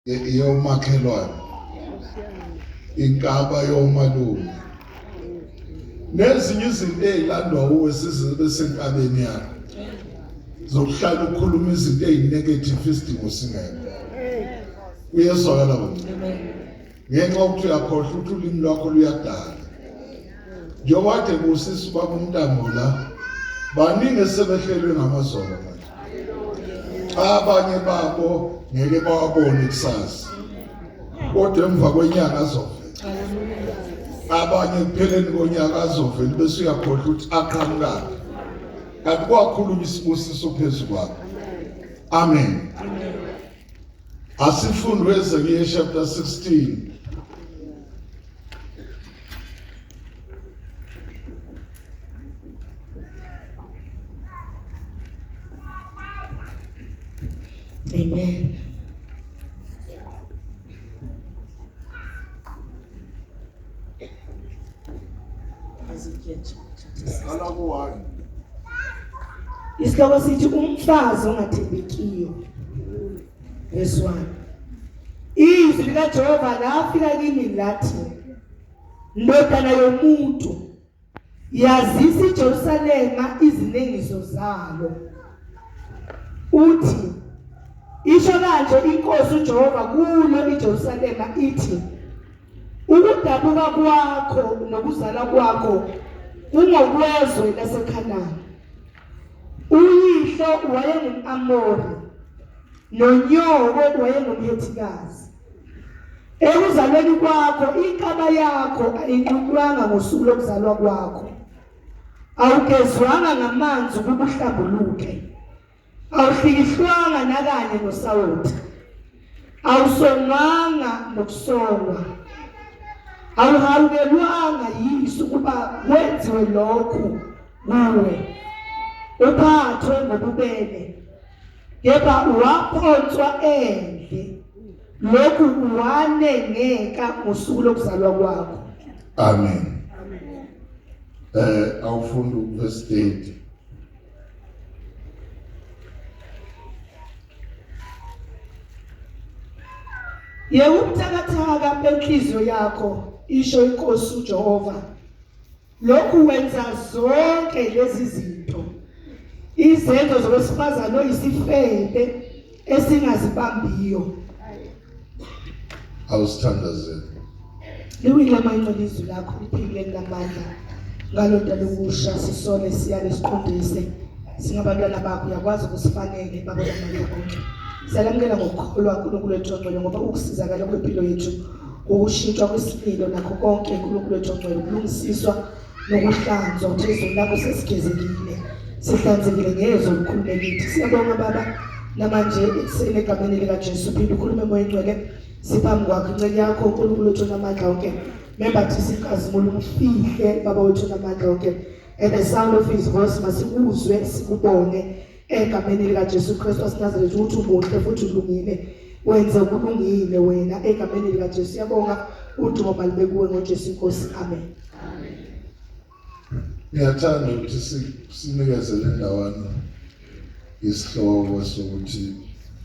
Yomakhelwane, inkaba yomalume, nezinye izinto ezilandwa uwe zize senkabeni yakho zokuhlala ukhuluma izinto ezinegative, isidingo singekho. Uyezwakala wena? Ngenxa yokuthi uyakhohlwa ukuthi ulimi lwakho luyadala. Njengoba kade busisa ubaba uMntambo la, baningi esebehlelwe ngamazolo manje, abanye babo ngeke bawabone kusasa, kodwa emva kwenyanga azovela, abanye ekupheleni konyaka azovela, bese uyakhohlwa ukuthi aqhamukaphi, kanti kwakhuluma isibusiso phezu kwakho. Amen. Asifunde uHezekiya chapter 16. Amen. Ezekiel chapter 16. Qala ku-1. Isihloko sithi umfazi ongathembekiyo. Verse 1. Izwi likaJehova lafika kimi lathi, Ndodana yomuntu, yazisa iJerusalema izinengiso zalo. Uthi, isho kanje inkosi uJehova kulo iJerusalema ithi, ukudabuka kwakho nokuzala kwakho kungokwezwe laseKhanani. Uyihlo wayengumAmori nonyoko wayengumHethikazi. Ekuzalweni kwakho inkaba yakho ayinqunywanga ngosuku lokuzalwa kwakho. Awugezwanga ngamanzi ukuba uhlambuluke. Awuhlikihlwanga nakanye nosawoti. Awusongwanga nokusongwa. Awuhawukelwanga yiso ukuba kwenziwe lokhu kuwe. Uphathwe ngobubele. Kepha waphonswa endle. Lokhu wanengeka ngosuku lokuzalwa kwakho. Amen. Awufunda uverse 8. Yeka ubuthakathaka benhliziyo yakho, isho inkosi uJehova. Lokhu wenza zonke lezi zinto. Izenzo zowesifazane oyisifebe esingazibambiyo. Awusithandazele. Liwile amanxeba izwi lakho liphilile linamandla ngalonto lokusha sisole siyale siqondise singabantwana bakho uyakwazi ukusifanele baba namandla onke. Siyalamukela ngokukholwa uNkulunkulu wethu ongcwele ngoba ukusizakala kwempilo yethu ukushintshwa kwesimilo nakho konke uNkulunkulu wethu ongcwele ukulungisiswa nokuhlanzwa uthe izwi lakho sesigezekile sihlanzekile ngezwe olukhulume kithi. Siyabonga baba namanje ekuseni egameni likaJesu phinde ukhulume moya ingcwele siphambi kwakho inceku yakho uNkulunkulu wethu onamandla onke membathisa inkazimulo umfihle baba wethu onamandla onke at the sound of his voice masikuzwe sikubone egameni likaJesu Kristu waseNazaretha ukuthi umuhle futhi ulungile wenze okulungile wena egameni likaJesu. Siyabonga, udumo malube kuwe ngoJesu inkosi. Amen. Ngiyathanda ukuthi sinikeze le ndawana isihloko sokuthi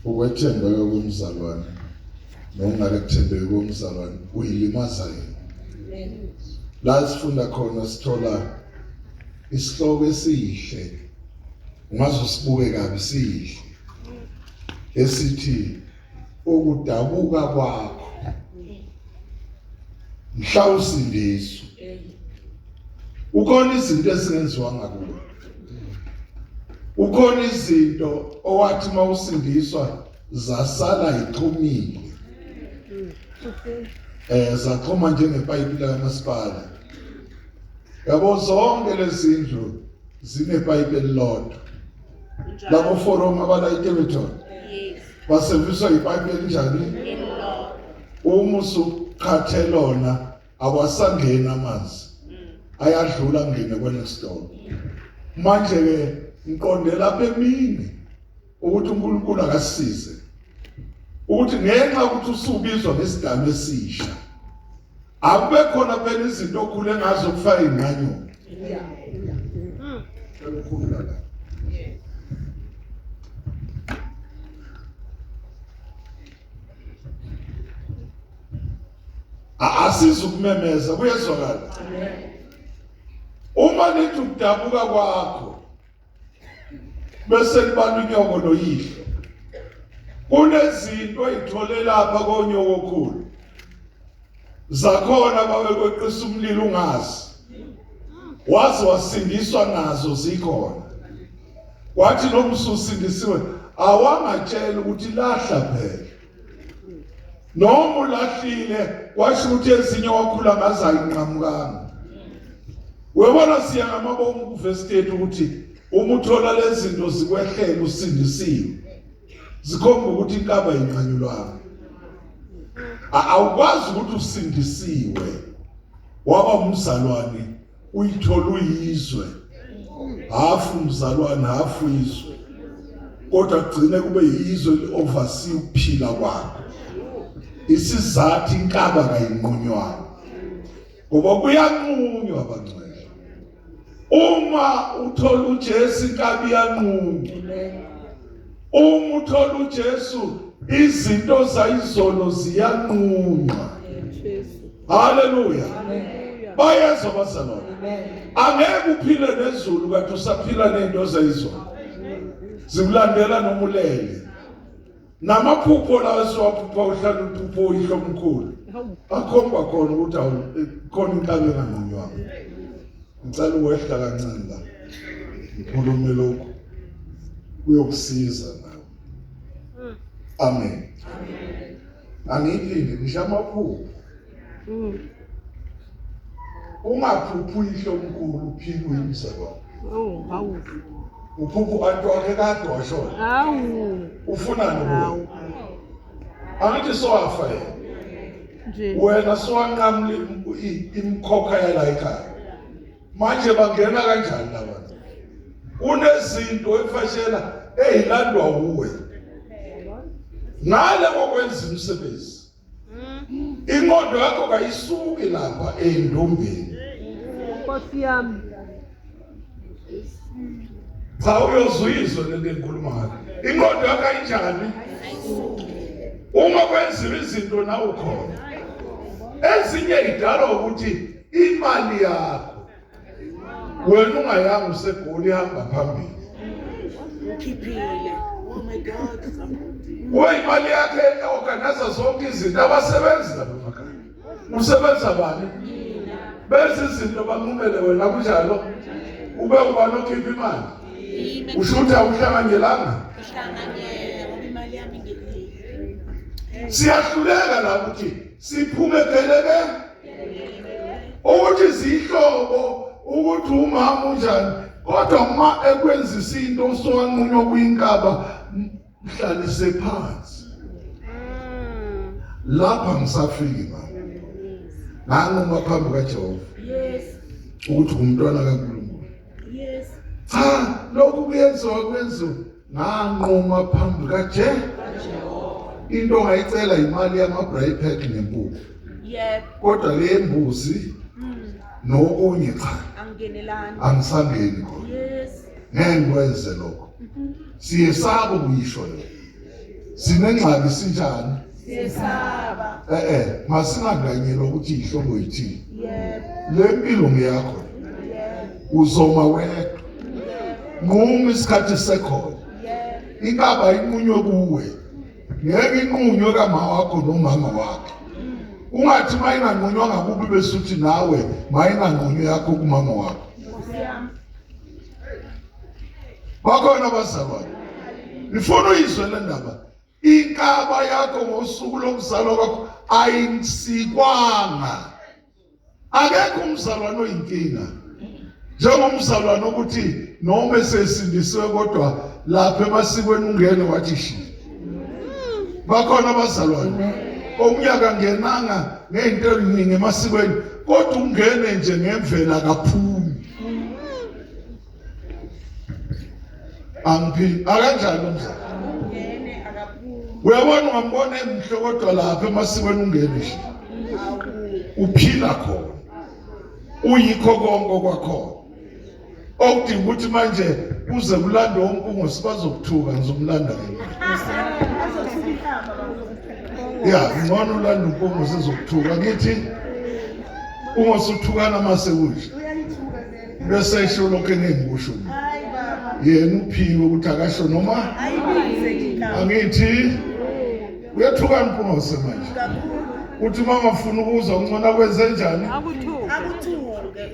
ukwethembeka komzalwane nokungakethembeki komzalwane kuyilimaza yena. La sifunda khona sithola isihloko esihle, ungaze usibuke kabi, sihle, esithi ukudabuka kwakho mhla usindiswa. Ukhona izinto ezingenziwanga kuwe, ukhona izinto owathi mawusindiswa zasala ixhumile, zaxhuma njengepayipi lakamasipala. Yabo, zonke lezi zindlu zinepayipi elilodwa labo forum abalayite bethona baseviswa ipayipi elinjani. Uma usuqhathe lona awasangeni amanzi, ayadlula ngene kwenext door. Manje ke ngiqonde lapha emini ukuthi uNkulunkulu akasisize ukuthi ngenxa ukuthi usubizwa ngesigama esisha akube khona phela izinto okhule ngazo kufaka ingqanyoka. Ukukhulula la. Asizukumemeza kuyezwakala. Uma nithi ukudabuka kwakho bese kubala unyoko noyihlo. Kunezinto oyithole lapha konyoko okhulu. Zakhona babekweqisa umlilo ungazi. Waze wasindiswa nazo zikhona. Wathi lo msusindisiwe awangatshela ukuthi lahla phela. Noma ulahlile kwasho ukuthi ezinye wakhula ngazo ayinqamukanga. Uyabona siya ngamabomu kuvesi 30 ukuthi uma uthola lezi zinto zikwehlela usindisiwe. Zikhomba ukuthi inkaba inqanyulwanga. Awukwazi ukuthi usindisiwe waba umzalwane uyithola uyizwe hafu umzalwane hafu izwe kodwa kugcine kube yizwe li-oversee ukuphila kwakho isizathu inkaba kayinqunywanga ngoba kuyanqunywa abangcwele uma uthola uJesu inkabi iyanqunywa uma uthola uJesu izinto zayizolo ziyanqunywa haleluya bayezwa bazalwane angeke uphile nezulu kanti usaphila nezinto zayizolo zikulandela noma ulele namaphupho lawo esiwaphupha uhlala uphupho uyihlo omkhulu akhomba khona ukuthi awu khona inkabi enganqunywanga ngicela ukwehla kancane la ngikhulume lokhu kuyokusiza nawe amen angiphinde ngisho amaphupho Ungaphuphi uyihlo omkhulu uphike uyimzalwane. Oh, hawu. Uphupha u-anti wakhe kade washona. Hawu. Ufunani kuwe? Hawu. Angithi sowafa yena. Nje. Wena sowanqamula imikhokha yala ekhaya. Manje bangena kanjani labantu? Kunezinto efashela ezilandwa wuwe. Ngale kokwenza imisebenzi. Ingqondo yakho kayisuki lapha endumbeni. Nkosi yami. Cha uyozuyizwa lento engikhuluma ngayo. Ingqondo yakho ayinjani? Uma kwenziwa izinto nawe ukhona. Ezinye idalwa ukuthi imali yakho wena ungayanga usegoli ihamba phambili Ukhiphile. Oh my God. Kuwe imali yakhe eorganize zonke izinto abasebenzi lapha emakhaya. Usebenza bani? Benza izinto banqumele wena kunjalo. Ube ubani okhipha imali? Usho ukuthi awuhlanganyelanga? Ngihlanganyele ngoba imali yami ingenile. Siyahluleka la ukuthi siphume geleke ukuthi zihlobo ukuthi umama unjani kodwa uma ekwenzisa into usuwanqunywa kuyinkaba mhlalise phansi lapha ngisafiki mama nganquma phambi kaJehova ukuthi umntwana kaNkulunkulu yes cha lokhu kuyenziwa kwenziwa nganquma phambi kaje into ongayicela imali yama-braai pack nempuphu yebo kodwa le mbuzi nokunye cha angingenelani angisangeni khona yes ngeke ngikwenze lokho siyesaba ukuyisho leyo sinengxaki sinjani siyesaba eh eh masinganganyelwa ukuthi ihlobo yithini yebo le mpilo ngeyakho yebo uzoma wedwa nquma isikhathi sekhona yebo inkaba inqunywe kuwe ngeke inqunywe kama wakho nomama wakhe ungathi mayinganqunywanga kubi besuthi nawe mayinganqunywe yakho kumama wakho Nkosi yami bakhona abazalwane ngifuna uyizwe le ndaba inkaba yakho ngosuku lokuzalwa kwakho ayisikwanga akekho umzalwane oyinkinga njengomzalwane ukuthi noma esesindisiwe kodwa lapha emasikweni ungene wathi shi bakhona abazalwane omunye akangenanga ngey'nto eziningi emasikweni kodwa ungene nje ngemvela akaphumi angiphili akanjani umzali ungene akaphumi uyabona ungambona emhle kodwa lapha emasikweni ungene nje uphila khona uyikho konke okwakhona okudinga ukuthi manje kuze kulandwe umpungosi bazokuthuka ngizomlanda ke azothuka inhlamba baba. Ya, ngcono ulanda uMpungose ezokuthuka. Ngithi ungosuthukana mase kunje. Bese esho lokho engingikusho. Yena uphiwe ukuthi akasho noma angithi uyathuka Mpungose manje. Uthi uma ungafuni ukuzwa ngcono akwenze njani? Akuthuke. Akuthuke.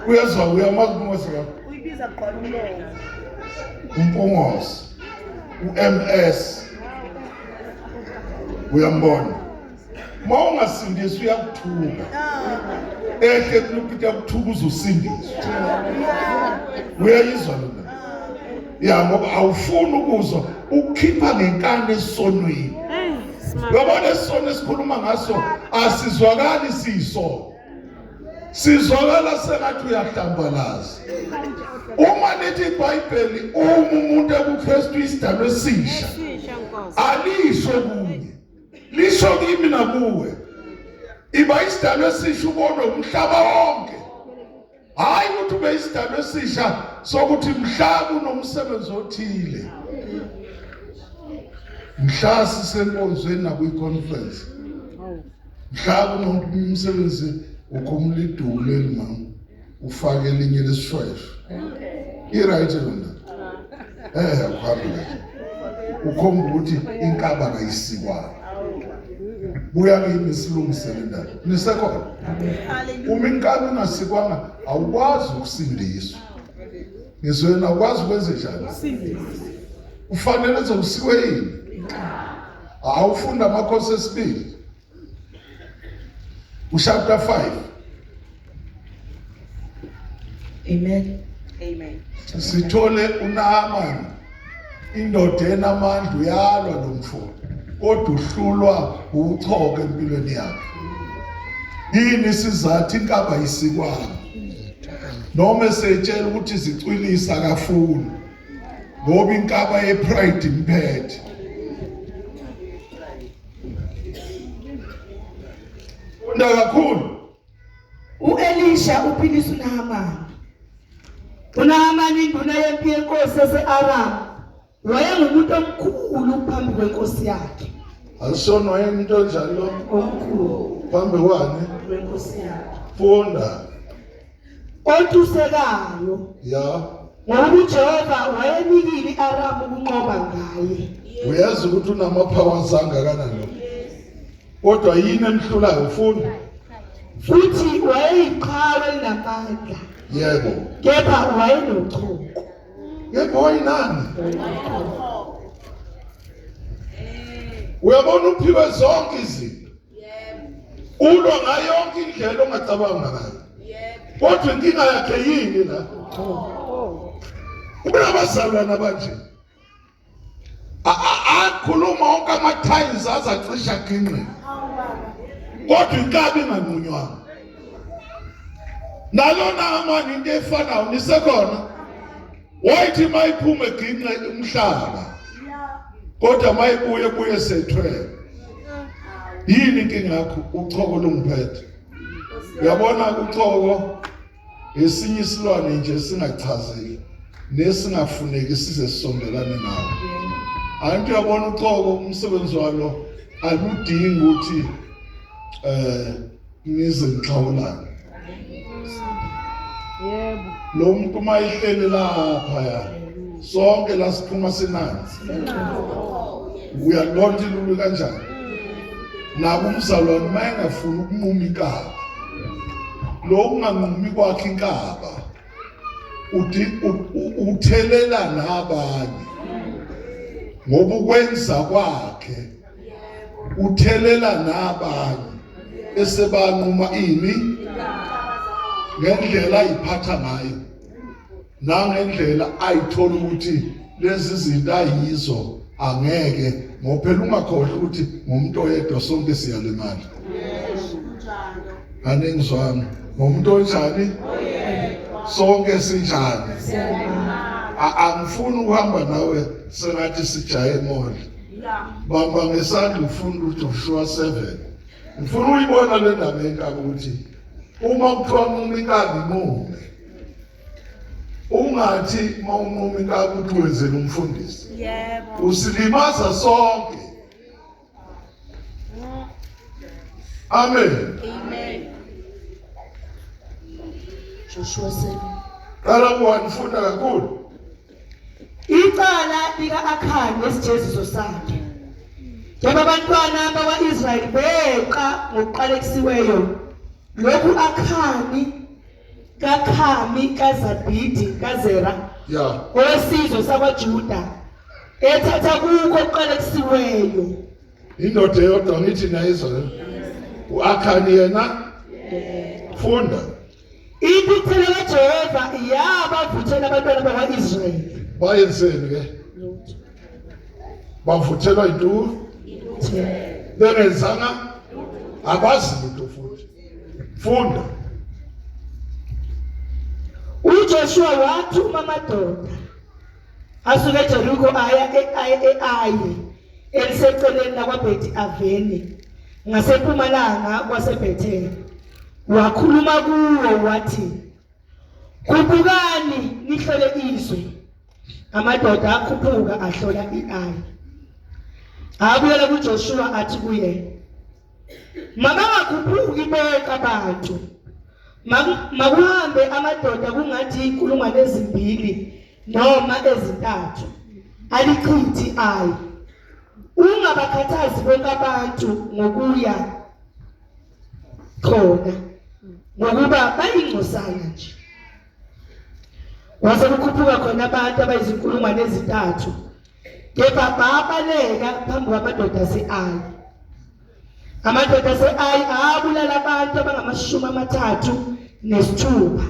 Uyezwa uyamazi uMpungose ka? Uyibiza gqwala umlomo. UMpungose. uMS. Uyambona. Uma ungasindiswa uyakuthuka. Ehle kuluphi yakuthuka uzosindiswa. Uyayizwa lona. Ya ngoba awufuni ukuzwa ukukhipha ngenkani esonweni. Uyabona isono esikhuluma ngaso asizwakali siyisono. Sizwakala sengathi uyahlambalaza. Uma lithi iBhayibheli uma umuntu ekuKristu isidalwa esisha alisho kunye lisho kimi nakuwe iba isidalwa esisha ubonwe umhlaba wonke hayi ukuthi ube isidalwa esisha sokuthi mhla kunomsebenzi othile mhla sisenkonzweni nakwi-conference mhla kunomsebenzi ukhumula iduku leli mama ufake elinye lesishweshwe i-right lona eh akuhambi kahle ukhomba ukuthi inkaba kayisikwanga buya kimi silungise le ndaba nisekhona uma inkaba ingasikwanga awukwazi ukusindiswa ngizwena awukwazi ukwenze njani ufanele uze usikwe yini awufunda amakhosi esibili uchapter 5 Amen. Amen. Sithole uNaaman indoda enamandla uyalwa lo mfo kodwa uhlulwa uchoke empilweni yakhe. Yini isizathu inkaba isikwana? Noma esetshela ukuthi zicwilisa akafuni ngoba inkaba yepride imphethe. Funda kakhulu. U-Elisha uphilisa uNahamani. UNahamani induna yempi yenkosi yase-Aramu wayengumuntu omkhulu phambi kwenkosi yakhe. Alisona wayemuntu onjani lo? Omkhulu. Phambi kwani? Kwenkosi yakhe. Funda. Otusekayo. Ya. Ngoba uJehova wayenikile i-Aramu ukunqoba ngaye. Uyazi ukuthi unama-powers angakanani lo? Kodwa yini emhlulayo ufuna? Futhi wayeyiqhawe elinamandla. Yebo. Kepha wayenochuku. Yebo wayinani? Uyabona uphiwe zonke izinto. Ulwa ngayo yonke indlela ongacabanga ngayo. Kodwa inkinga yakhe yini la? Kunabazalwane abanje. Akhuluma wonke ama-times aze acishe aginqe. Kodwa inkabi inganqunywanga. Nalona amani into efanayo nisekhona. Wayithi mayiphuma eginqe umhlaba. Kodwa mayibuye buye sethwele. Yini inkinga yakho uchoko lungiphethe. Uyabona uchoko esinye isilwane nje singachazeki nesingafuneki size sisondelane nawe. Anti uyabona uchoko umsebenzi walo aludingi ukuthi eh nize nixhawulane. Yebo. Lo muntu uma ehleli lapha ya sonke la siphuma sinanzi. Uyalibona ukuthi lulu kanjani? Nabo umzalwane uma engafuni ukunquma inkaba. Lo kunganqumi kwakhe inkaba uthi uthelela nabanye ngoba ukwenza kwakhe uthelela nabanye esebanquma ini ngendlela ayiphatha ngayo nangendlela ayithola ukuthi lezi zinto ayizo angeke ngoba phela ungakhohlwa ukuthi ngomuntu oyedwa sonke siyalimala aningizwanga ngomuntu onjani sonke sinjani angifuni ukuhamba nawe sengathi sijaye emall bamba ngesandla ufuna uJoshua 7 ngifuna uyibona le ndaba yenkaba ukuthi uma kuthiwa nquma inkabi nqume ungathi uma unquma inkabi uthi wenzela umfundisi Yebo. Usilimaza sonke. Amen. Amen. Joshua 7. Qala kuwanifunda kakhulu. Icala lika-Akhani nesijeziso sakhe. Njengoba abantwana bakwa-Israyeli beqa ngokuqalekisiweyo, lokhu Akhani kaKhami kaZabidi kaZera Yeah. owesizwe sakwaJuda ethatha kukho okuqalekisiweyo. Indoda eyodwa ngithi nayizwa le. U-Akhani yena funda. Intukuthelo kaJehova yabavuthela abantwana bakwa-Israyeli. Bayenzeni ke? Bavuthelwa intuku bengenzanga abazi lutho futhi. Funda. UJoshua wathuma amadoda asuka eJeriko aya e-Ayi eliseceleni lakwaBheti Aveni ngasempumalanga kwaseBhetheli. Wakhuluma kuwo wathi, Khuphukani nihlole izwe. Amadoda akhuphuka ahlola i-Ayi. Abuyela kuJoshuwa athi kuye, Mabangakhuphuki bonke abantu. Makuhambe amadoda kungathi inkulungwane ezimbili noma ezintathu. Alichithi ayi. Ungabakhathazi bonke abantu ngokuya khona ngokuba bayingcosana nje. Kwase kukhuphuka khona abantu abayizinkulungwane ezintathu kepha babaleka phambi kwamadoda ase-Ayi. Amadoda ase-Ayi abulala abantu abangamashumi 36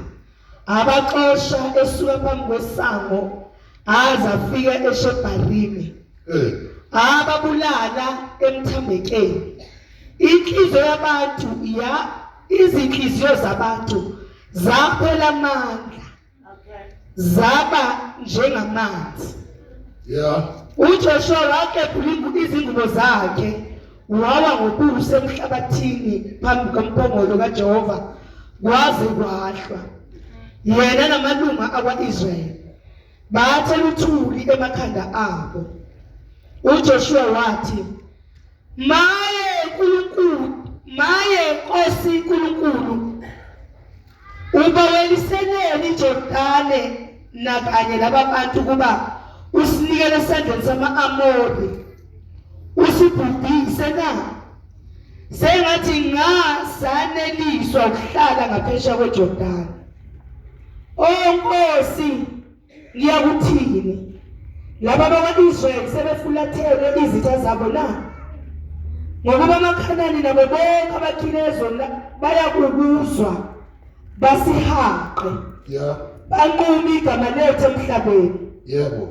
abaxosha esuka phambi kwesango aze afika eShebarimi. Ababulala emthambekeni. Inhliziyo yabantu ya izinhliziyo zabantu zaphela amandla. Zaba njengamanzi. Yeah. UJoshua waklephula izingubo zakhe wawa ngobuso emhlabathini phambi komphongolo kaJehova kwaze kwahlwa. Yena namalunga akwa-Israyeli bathela uthuli emakhanda abo. UJoshua wathi, Maye Nkulunkulu, maye Nkosi Nkulunkulu, ubaweliseleni iJordane nakanye laba bantu kuba usinikele esandleni sama-Amori usibhubhise na? Sengathi ngasaneliswa ukuhlala ngaphesheya kweJordani. O Nkosi, Ngiyakuthini? Laba bakwa-Israyeli sebefulathele izitha zabo na? Ngokuba amaKhanani nabo bonke abakhile ezweni bayakukuzwa basihaqe. Yeah. Banqume igama lethu emhlabeni. Yebo.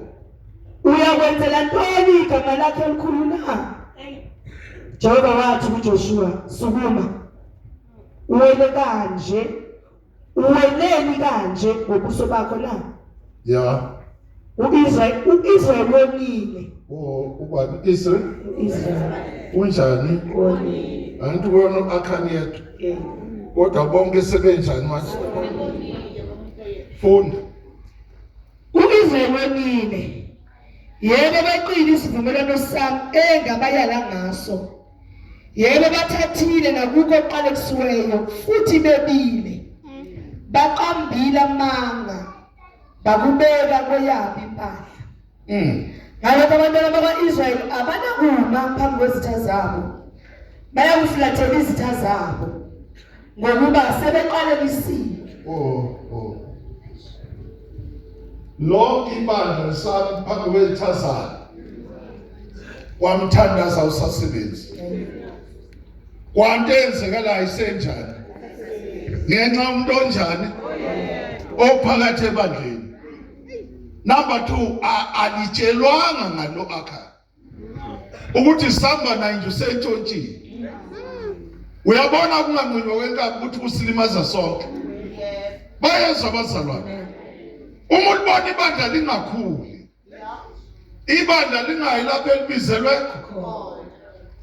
Uyakwenzela ntoni igama lakhe elikhulu na? Jehova wathi kuJoshua, sukuma uwele kanje Uweleni kanje ngobuso bakho na? Yeah. UIsrael uIsrael wonile. Oh, ubani Israel? UIsrael. Unjani? Wonile. Angithi wona uAkhani yedwa. Kodwa bonke sebenjani manje? Funda. UIsrael wonile. Yebo beqile isivumelwano sami engabayala ngaso. Yebo bathathile nakukho okuqalekisiweyo futhi bebile. Baqambile amanga bakubeka kweyabo impahla. Ngalokho abantwana bakwa-Israyeli abanakuma phambi kwezitha zabo. Bayakufulathela izitha zabo ngokuba sebeqalekisiwe. Oh, oh. Lonke ibandla lisami phambi kwezitha zabo. Kwamthandaza usasebenzi. Kwanto eyenzekalayo isenjani? Ngenxa umuntu onjani? Ophakathi ebandleni. Number 2 alitshelwanga ngalo akha. Ukuthi samba naye nje usentshontshile. Uyabona ukunganqunywa kwenkabi ukuthi kusilimaza sonke. Bayezwa abazalwane. Uma ulibona ibandla lingakhuli Ibandla lingayi lapho elibizelwe khona.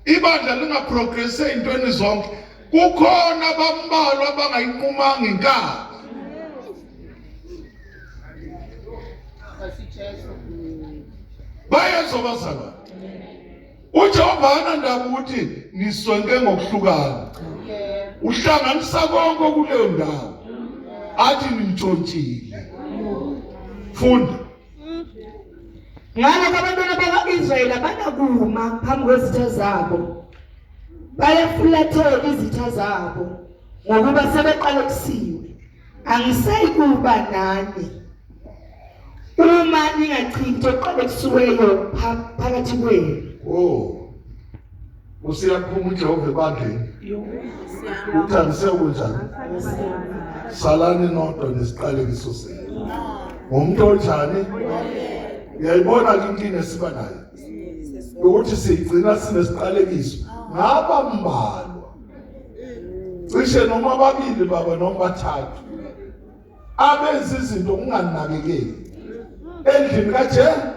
Ibandla lingaprogress ezintweni zonke. Kukhona abambalwa abangayinqumanga inkaba. Bayezwa bazalwane. UJehova anandaba ukuthi nisonke ngokuhlukana. Uhlanganisa konke kuleyo ndawo. Athi nintshontshile. Funda. Ngalokho abantwana bakwa-Israyeli abanakuma phambi kwezitha zabo. Bayafulathela izitha zabo ngokuba sebeqalekisiwe. Angisayikuba nani uma ningachithi oqalekisiweyo phakathi kwenu. Oh. Usiyaphuma uJehova ebandleni. Uthi angisekunjani? Salani nodwa nesiqalekiso senu. Umuntu onjani? Uyayibona ke inkinga esiba nayo. Ukuthi sigcina sinesiqalekiso. Ngaba mbalwa. Cishe noma ababili baba noma bathathu. Abenza izinto kunganakekeli. Endlini kaJehova.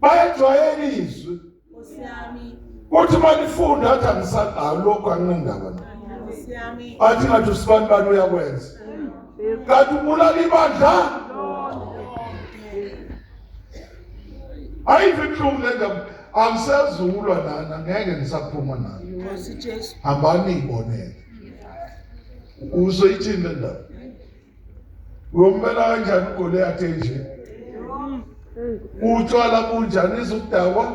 Bayajwayela izwi. Kuthi uma lifunda athi angisadali lokhu anginandaba na. Athi ngathi usibani bani uyakwenza. Kanti ubulala ibandla. Ayive ibuhlungu le ndaba. Angisezulwa nana ngeke ngisaphuma nani. Hambani niyibonele. Uzoyithini le ndaba? Uyombela kanjani uGoliath enje? Utshwala bunjani izukudakwa?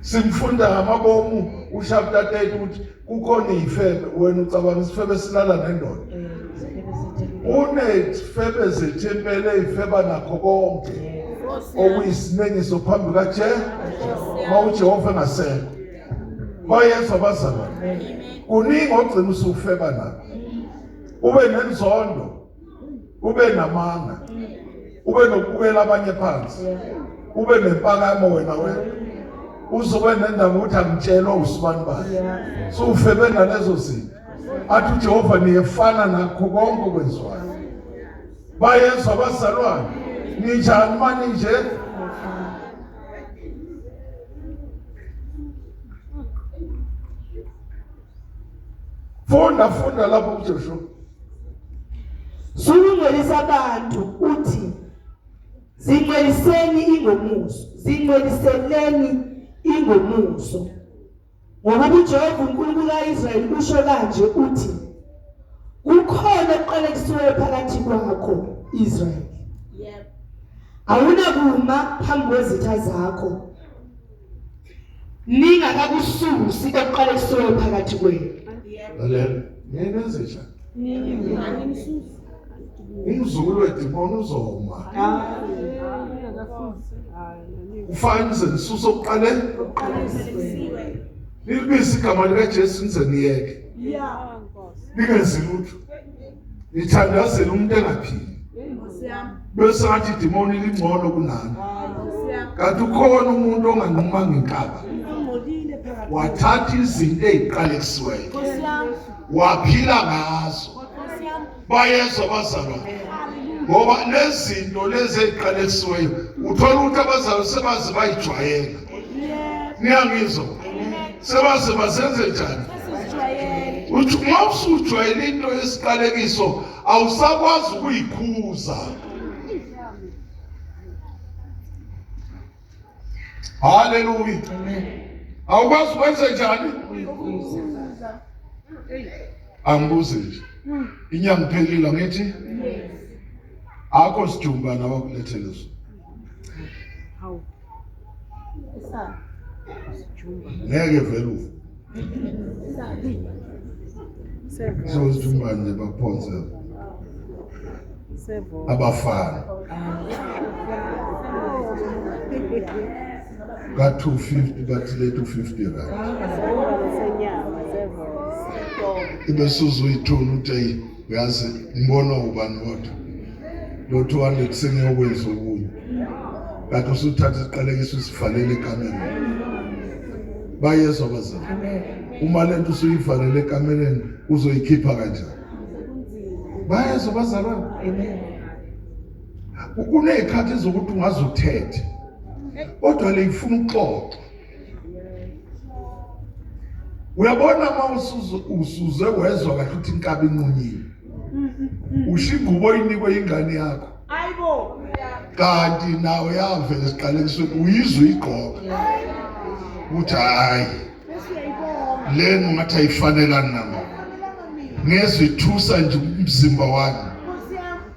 Simfunda ngamabomu ushapter 30 ukuthi kukhona izifebe wena ucabanga isifebe silala nendoda. Unezifebe zethempeli ezifeba nakho konke okuyisinengiso phambi kaJehova. MawuJehova engasekho. Bayezwa abazalwane. Kuningi ogcina usufeba nakho. Ube nenzondo, ube namanga, ube nokubukela abanye phansi, ube nempakamo wena wena. Uzobe nendaba ukuthi angitshelwa usibani bani. Sufebe nalezo zinto. Athi uJehova niyefana nakho konke okwenziwayo. Bayezwa abazalwane. Ninjani manje? Funda funda lapho kuJoshua. Sukungcwelisa abantu uthi zingcweliseni ingomuso, zingcweliseleni ingomuso. Ngokuba uJehova uNkulunkulu kaIsrayeli usho kanje uthi kukhona okuqalekisiweyo phakathi kwakho Israyeli. Yebo. Awunakuma phambi kwezitha zakho ningakakususi okuqalekisiweyo phakathi kwenu. Lalela, ngenze njani? Umzukulu wedimoni uzoma. Ufane nize nisuse okuqale nilibize igama likaJesu nize niyeke. Ningenzi lutho. Nithandazele umuntu engaphili. Bese athi idimoni lingcono kunani. Kanti ukhona umuntu onganqumanga inkaba. Wathatha izinto eziqalekisiweyo. Waphila ngazo. Bayezwa abazalwane. Ngoba lezinto lezi eziqalekisiweyo uthola ukuthi abazalwane sebaze bayijwayela. Niyangizwa? Sebaze bazenze njani? Uthi uma usujwayele into yesiqalekiso awusakwazi ukuyikhuza. Haleluya. Awukwazi ukwenze njani? Angibuze nje. Inyanga iphelile angithi? Akho sidumba nabakulethele sona. Hawu. Ngeke vele ufe. Sozidumba nje baphonse abafana. Ka 250 bathi le 250 rand. Ibe suzuyithuna uthi eyi uyazi ngibona ubani kodwa lo 200 sengiyokwenza okunye. Kanti usuthatha isiqalekiso usivalele ekamereni. Bayezwa abazali. Uma lento usuyivalele ekamereni uzoyikhipha kanjani? Bayezwa abazalwane. Amen. Kuney'khathi zokuthi ungaze uthethe kodwa le ifuna ukuxoxa. Uyabona uma usuze wezwa kahle ukuthi inkabi inqunyiwe, usho ingubo oyinikwe ingane yakho. Ayibo. Kanti nawe yavele siqalekiswe uyizwe igqoka. Uthi hayi. Lena ngathi ayifanelani nami. Ngezwe ithusa nje umzimba wami.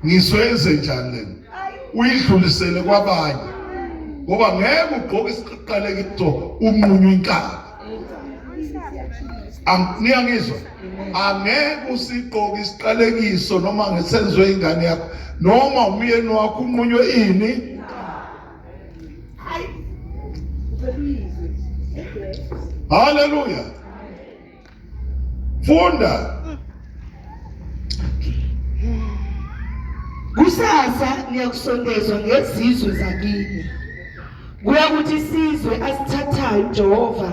Ngizoyenze njani lena? Uyidlulisele kwabanye. Ngoba ngeke ugqoke isiqalekiso unqunywe inkaba. Niyangizwa? Angeke usigqoke isiqalekiso noma ngesenziwe ingane yakho noma umyeni wakho unqunywe ini. Haleluya. Funda. Kusasa niyakusondezwa ngezizwe zakini. Kuyakuthi isizwe asithathayo uJehova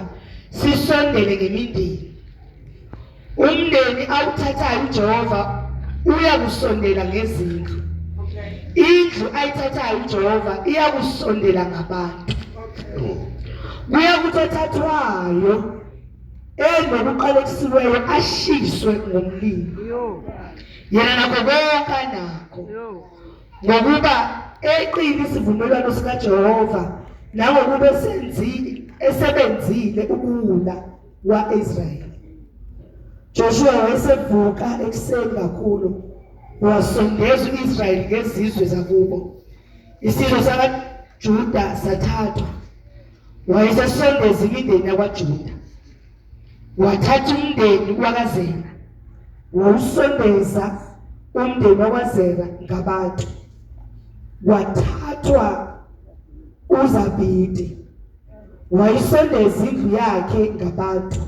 sisondele ngemindeni. Umndeni awuthathayo uJehova uyakusondela ngezindlu. Indlu ayithathayo uJehova iyakusondela ngabantu. Kuyakuthi othathwayo enokuqalekisiweyo ashiswe ngomlilo. Yena nakho konke anakho. Ngokuba eqile isivumelwano sikaJehova nangokuba esenzile esebenzile ubuwula wa-Israyeli. Joshua wayesevuka ekuseni kakhulu wasondeza u-Israyeli ngezizwe zakubo. Isizwe sakaJuda sathathwa. Wayesesondeza imindeni yakwaJuda. Wathatha umndeni wakaZera wawusondeza umndeni wakwaZera ngabantu. Wathathwa uZabidi wayisondeza indlu yakhe ngabantu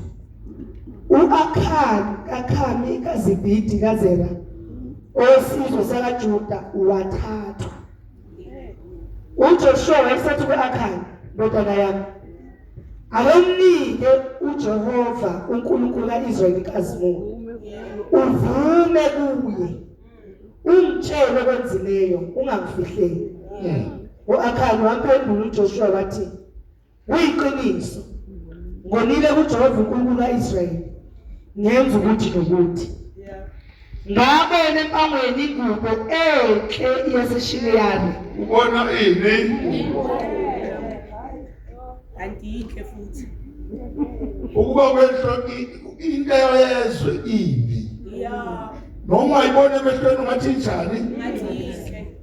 uAkhani kaKhami kaZibidi kaZera owesizwe sakaJuda wathathwa uJoshua wayesethi kuAkhani ndodana yami ake unike uJehova uNkulunkulu kaIsrayeli inkazimulo uvume kuye ungitshele okwenzileyo ungangifihleli uAkhani wamphendula uJoshua wathi kuyiqiniso ngonile kuJehova uNkulunkulu kaIsrayeli ngenza ukuthi nokuthi ngabona empangweni ingubo enhle yaseShineyari ubona ini kanti yinhle futhi ukuba kwehlo into yezwe imbi noma uyibona emehlweni ungathi njani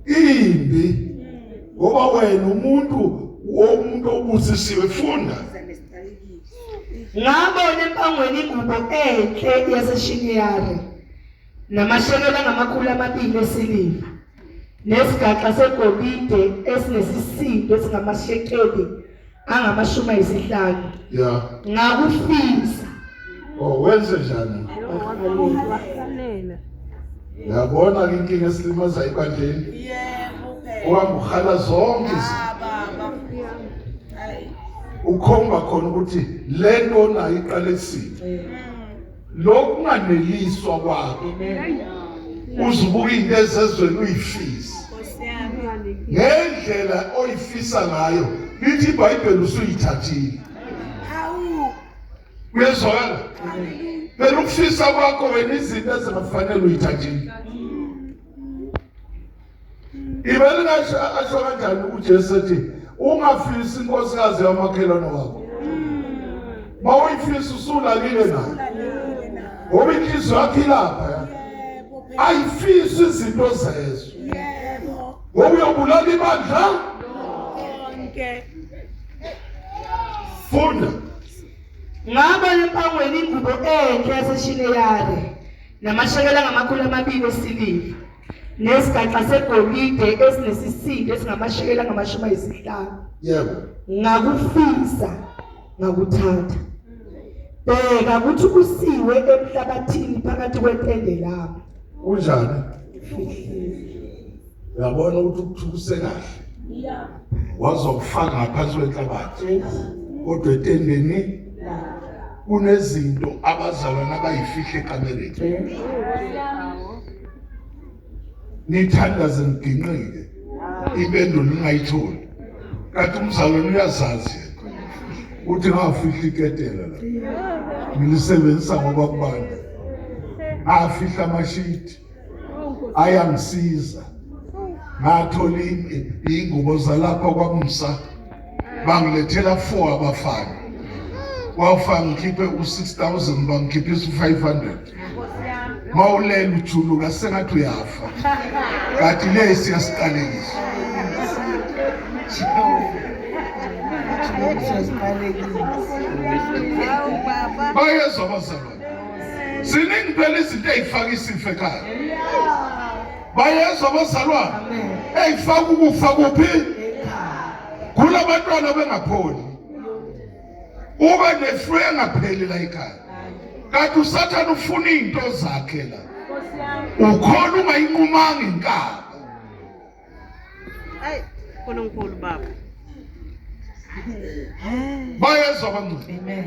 imbi ngoba wena umuntu womuntu obusisiwe funda ngabona empangweni ingubo enhle yaseShineyari namashekela angamakhulu 2 esiliva nesigaxa segolide esinesisindo esingamashekeli angama-50 yeah ngakufisa oh wenze njani Uyabona ke inkinga esilimaza ebandleni yebo phela uhamba uhala zonke izinto Ah, baba hayi ukhomba khona ukuthi lento nayo iqalekisile lokhu kunganeliswa kwakho uzubuka into ezezweni uyifise nkosi yami ngendlela oyifisa ngayo lithi iBhayibheli usuyithathile hawu kuyezwakala phela ukufisa kwakho wena izinto ezingafanele uyithathile ibele ngasho asho kanjani uJesu ethi ungafisi inkosikazi yamakhelwane wakho mawuyifisa usulalile naye ulalile na ngoba inhliziyo yakho ilapha yebo phela ayifisi izinto zezwe yebo ngoba uyobulala ibandla konke funda ngabona empangweni ingubo enhle yaseShineyari namashekela angama-200 esiliva nesigaxa segolide esinesisindo esingamashekela angama-50 yebo ngakufisa ngakuthatha bheka ukuthi usiwe emhlabathini phakathi kwetende lami kunjani uyabona ukuthi ukuthukuse kahle wazokufaka ngaphansi kwenhlabathi kodwa etendeni kunezinto abazalwane abayifihle ekamereni nithandaze niginqike impendulo ningayitholi kanti umzalwane uyazazi yena uthi ngafihla iketela la ngilisebenzisa ngoba kubanda afihla amashidi ayangisiza Ngathola iy'ngubo zalapha kwaMsa, bangilethela 4 abafana. Wawufaka ngikhiphe u-6000 bangikhiphisa u-500. Mawulela ujuluka sengathi uyafa. Kanti le siyasiqalekisa. Bayezwa abazalwane. Ziningi phela izinto ey'faka isifo ekhaya. Bayezwa abazalwane. Ey'faka ukufa kuphi? Kula bantwana bengapholi. Ube neflu engapheli la ekhaya. Kanti uSathane ufuna izinto zakhe la. Ukhona ungayinqumanga inkaba. Hey, uNkulunkulu baba. Bayezwa abangcwele. Amen.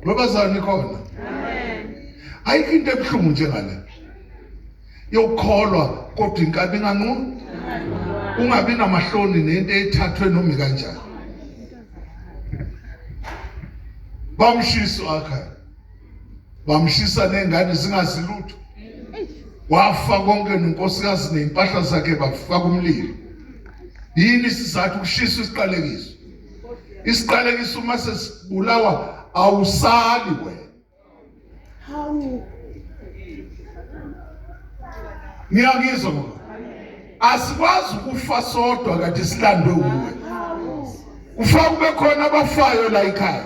Babazalwane khona. Amen. Ayikho into ebuhlungu njengale. Yokukholwa kodwa inkabi inganqumi. Ungabi namahloni nento ethathwe noma kanjani. Bamshisa akha. Bamshisa nengane zingazi lutho. Wafa konke nonkosikazi nezimpahla zakhe bafaka umlilo. Yini isizathu ukushisa isiqalekiso? Isiqalekiso uma sesibulawa awusali wena. Hawu. Ngiyangizwa ngoba asikwazi ukufa sodwa kanti silandwe wuwe. Kufa kube khona abafayo la ekhaya.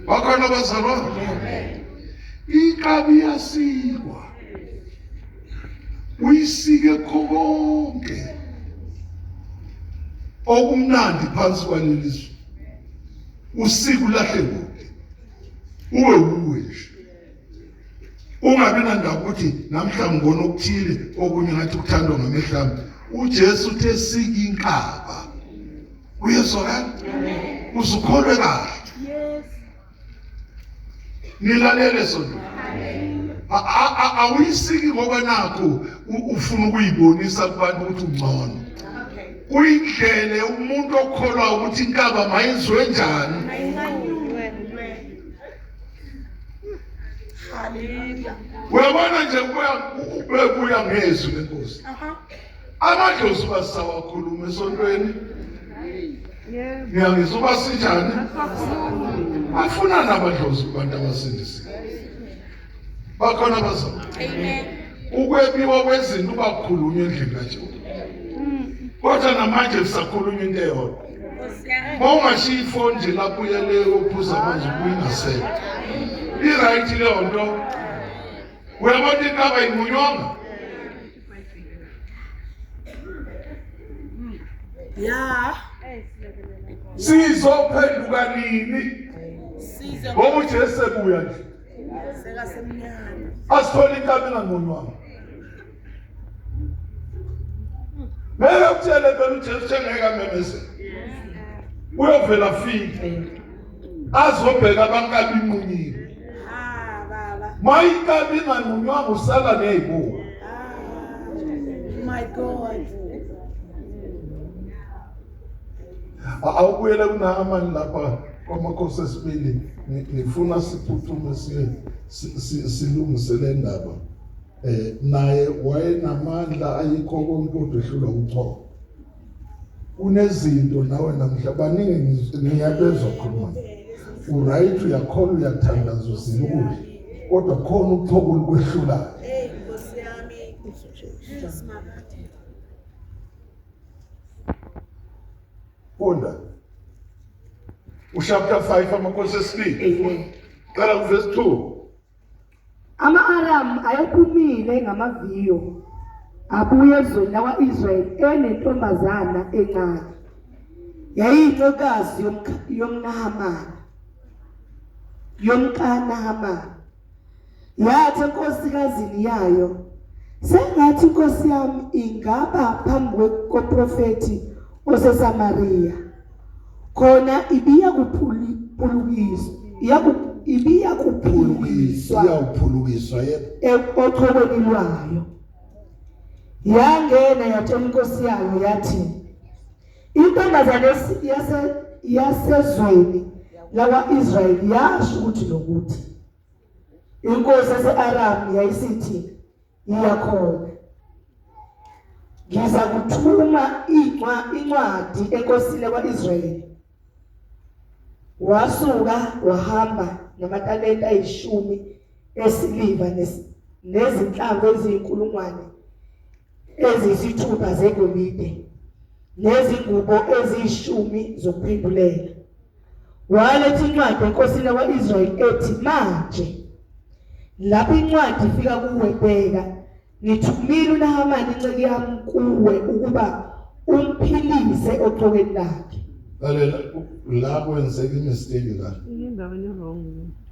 Bakhona abazalwane. Inkabi iyasikwa. Uyisike konke. Okumnandi phansi kwaleli zwe. Usike ulahle kude. Uwe uwe nje. Ungabi nandaba ukuthi namhla ngibona okuthile okunye ngathi kuthandwa ngamehlo ami. UJesu uthe sika inkaba. Uyezwakala? Uzukholwe kahle. Yes. Nilalele sonto. Awuyisiki ngoba nakho ufuna ukuyibonisa kubantu ukuthi ungcono. Kuyindlela umuntu okholwa ukuthi inkaba mayizwe njani. Hallelujah. Uyabona nje kuya ngezwi lenkosi. Amadlozi basawakhuluma esontweni. Yebo. Ngiyangizwa uba sinjani? Afuna nabadlozi kubantu abasindisiwe. Bakhona abazalwane. Amen. Ukwebiwa kwezinto uba kukhulunywa endlini kaJehova. Kodwa namanje kusakhulunywa into eyodwa. Nkosi yami. Uma ungashiya ifoni nje lapho uye le uphuza amanzi ubuye ingasekho. I-right leyo nto. Uyabona inkaba inqunywanga? Yeah. Sizophenduka nini? Size Ngoba uJesu ebuya nje. sekasemnyama. Asithole inkaba inganqunywanga. Ngeke ukutshele phela uJesu ngeke amemezele. Uyovela afike. Azobheka abankabi inqunyiwe. Ha baba. Mayinkabi inganqunywanga usala nezibuko. Ah, my God. Awubuyele kuNaamani lapha kwamakhosi esibili ngifuna siphuthume siye silungise le ndaba. Eh naye wayenamandla ayikho konke kodwa ehlulwa uchoko. Kunezinto nawe namhla baningi ngiyabezwa khuluma. Uright uyakholwa uyathandaza uzila ukudla. Kodwa khona uchoko olukwehlulayo. Hey Nkosi yami. Simakade. Funda. Uchapter 5 amakhosi esibili. Amen. Qala kuverse 2. Ama-Aramu ayephumile ngamaviyo abuya ezweni lakwa-Israyeli enentombazana encane. Yayiyincekazi yomNahamani, yomkaNahamani. Yathi enkosikazini yayo, sengathi inkosi yami ingaba phambi komprofethi oseSamariya. Khona ibiya kuphulukiswa, ibiya kuphulukiswa, iyawuphulukiswa yebo ochokweni lwayo. Yangena yatshela inkosi yayo yathi, intombazane yasezweni lakwa-Israyeli yasho ukuthi nokuthi. Inkosi yase-Aramu yayisithi, Yiya khona. Ngiza kuthuma incwadi enkosini yakwa-Israyeli. Wasuka wahamba namatalenta ayishumi esiliva nezinhlamvu eziyinkulungwane eziyisithupha zegolide nezingubo eziyishumi zokuphendulela. Waletha incwadi enkosini yakwa-Israyeli ethi, Manje lapho incwadi ifika kuwe, bheka, ngithumile uNahamani inceku yami kuwe ukuba umphilise ochokweni lakhe. Lalela la kwenzeka imistake la. Endaweni wrong.